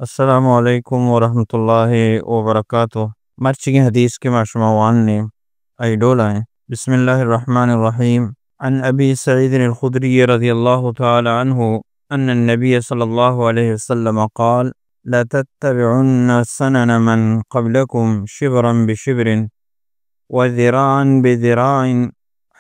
السلام علیکم ورحمۃ اللہ وبرکاتہ۔ مرچیگیں حدیث کہ ما شما وانیں، آئی ڈولا ایں۔ بسم اللہ الرحمن الرحیم۔ عن ابی سعید الخدری رضی اللہ تعالی عنہ ان النبی صلی اللہ علیہ وسلم قال: لتتبعن سنن من قبلکم شبرا بشبر وذراعا بذراع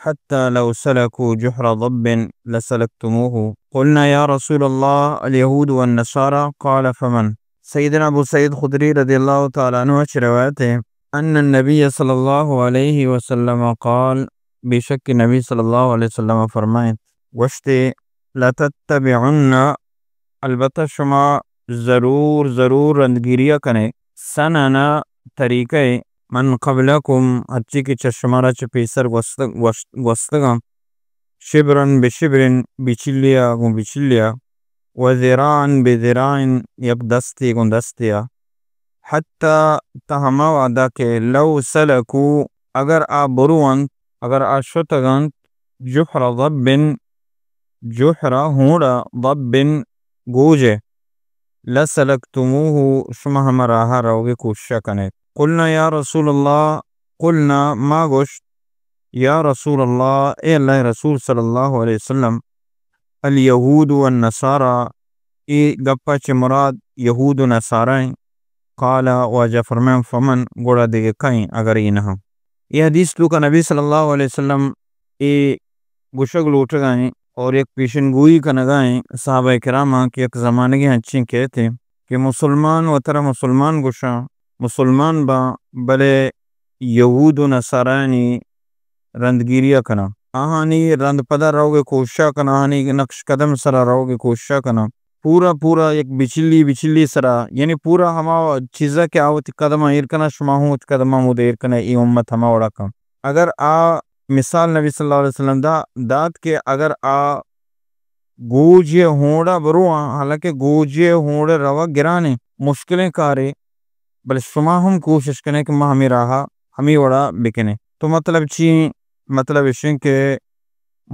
حتى لو سلكوا جحر ضب لسلكتموه. قلنا: يا رسول الله، اليهود والنصارى؟ قال: فمن؟ سیدنا ابو سعید خدری رضی اللہ تعالی عنہ چہ روایت ہے، ان النبی صلی اللہ علیہ وسلم قال، بے شک نبی صلی اللہ علیہ وسلم فرمائیں، گوشتے، لتتبعن، البتہ شما ضرور، ضرور رندگیریا کنے، سنن، طریقہ، من قبلکم، ہرچی کہ چہ شمارا چہ پیسر گوست-، گوشت-، گوستگاں، شبرا بشبر، بچلیا گوں بچلیا، و ذراعا بذراع، یک دستے گوں دستیا، حتی، تا ہما وعدہ کہ لو سلکو، اگر آ برو انت، اگر آ شتگ انت، جحر ضب، جحر ہونڈا، ضب گوجے، لسلکتموہ، شما ہما راہا روگے کوششا کنے۔ قلنا یا رسول اللہ، قلنا، ما گوشت، یا رسول اللہ، اے اللہ رسول صلی اللہ علیہ وسلم، الیہود والنصارى، اے گپا چہ مراد یہود و نصارا ایں۔ قال، واجہ فرمائیں، فمن، گڑا دگہ کئیں اگر اے نہ؟ اے حدیث توکا نبی صلی اللہ علیہ وسلم اے گوشگ لوٹگا ایں اور یک پیشن گوئی کنگا ایں صحابہ کراماں کہ یک زمانگے انچیں کئیت کہ مسلمان وترا مسلمان گوشاں، مسلمان باں، بلے یہود و نصارانی رندگیریا کناں، آہانی رند پدا روگے کوششا کناں، آہانی نقش قدم سرا روگے کوششا کناں۔ پورا پورا یک بچلی بچلی سرا، یعنی پورا ہما چیزا کہ آ وتی قدماں ایر کناں، شما ہوں وتی قدماں ہمودا ایر کنے، اے امت ہما وڑا کن۔ اگر آ مثال نبی صلی اللہ علیہ وسلم دا، دات کہ اگر آ گوجے ہونڈا برواں، حالانکہ گوجے ہونڈے روگ گرانے، مشکلیں کارے، بلے شما ہم کوشش کنے کہ ما ہمے راہا ہمے وڑا بکنے۔ تو مطلب چی؟ مطلب اشیں کہ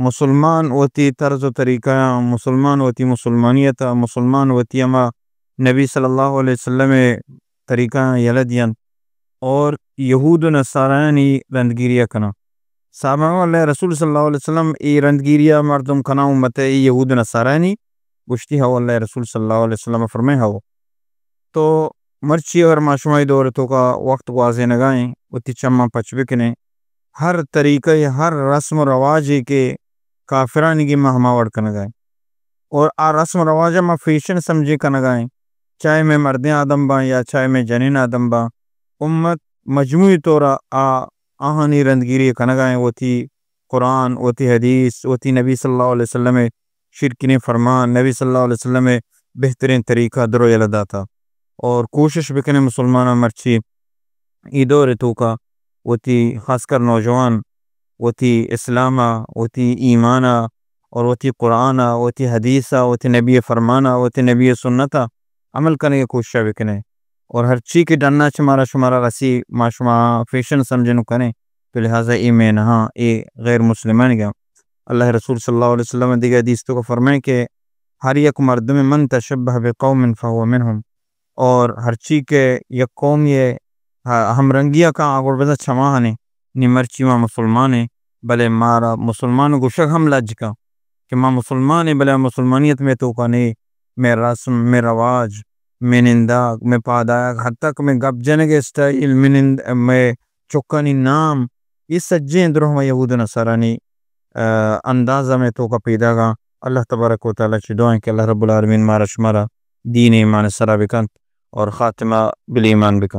مسلمان وتی طرز و طریقہ آں، مسلمان وتی مسلمانیت آ، مسلمان وتی ہما نبی صلی اللہ علیہ وسلم طریقہ آں یلہ دیاں اور یہود و نصارایانی رندگیریا کناں۔ صحابہ، اللہ رسول صلی اللہ علیہ وسلم اے رندگیریا مردم کناں امت اے یہود و نصارایانی؟ گوشتی، ہو، اللہ رسول صلی اللہ علیہ وسلم فرمائے، ہو۔ تو مرچی اگر ما شما اے دور توکا وقت گوازینگا ایں، وتی چماں پچ بکنیں، ہر طریقہ، ہر رسم و رواجے کہ کافرانی گی ما ہما وڑ کنگا ایں۔ اور آ رسم و رواجا ما فیشن سمجھے کنگا ایں۔ چاہے مئے مردیں آدم باں یا چاہے مئے جنین آدم باں، امت مجموعی طورا آ، آہانی رندگیری کنگا ایں، وتی قرآن، وتی حدیث، وتی نبی صلی اللہ علیہ وسلم شیرکنیں فرمان، نبی صلی اللہ علیہ وسلم بہترین طریقہ درو یلہ داتا۔ اور کوشش بکنے مسلماناں مرچی اے دور توکا وتی، خاص کر نوجوان، وتی اسلام ء، وتی ایمان ء اور وتی قرآن ء، وتی حدیث ء، وتی نبی ء فرمان ء، وتی نبی ء سنت ء عمل کنگ ء کوشش ء بکنیں۔ اور ہرچی کہ ڈن ء چہ مارا شمارا رسی، ما شما فیشن سمجھن کنیں، تو لہذا اے مینہاں، اے غیر مسلمانیگاں۔ اللہ رسول صلی اللہ علیہ وسلم دگہ حدیث توکا فرمائیں کہ ہر یک مردم من تشبہ بقوم فهو منهم، اور ہرچی کہ یک قومی ء ہمرنگی ء کاں آ گڑ بزاں چماہانے، نی مرچی ما مسلمانیں، بلے مارا مسلمان گوشگ ہم لج کن کہ ما مسلمانیں، بلے مسلمانیت مئے توکا نے، مئے رسم، مئے رواج، مئے ننداگ، مئے پادایگ، حتی کہ مئے گپ جنگ اسٹائل، مئے نند-، مئے چکانی نام، اے سجیں درو ہما یہود و نصارانی، ء، انداز ء مئے توکا پیداگاں۔ اللہ تبارک و تعالی چہ دعائیں کہ اللہ رب العالمین مارا شمارا دین ایمان سرا بکنت اور خاتمہ بالایمان بکنت۔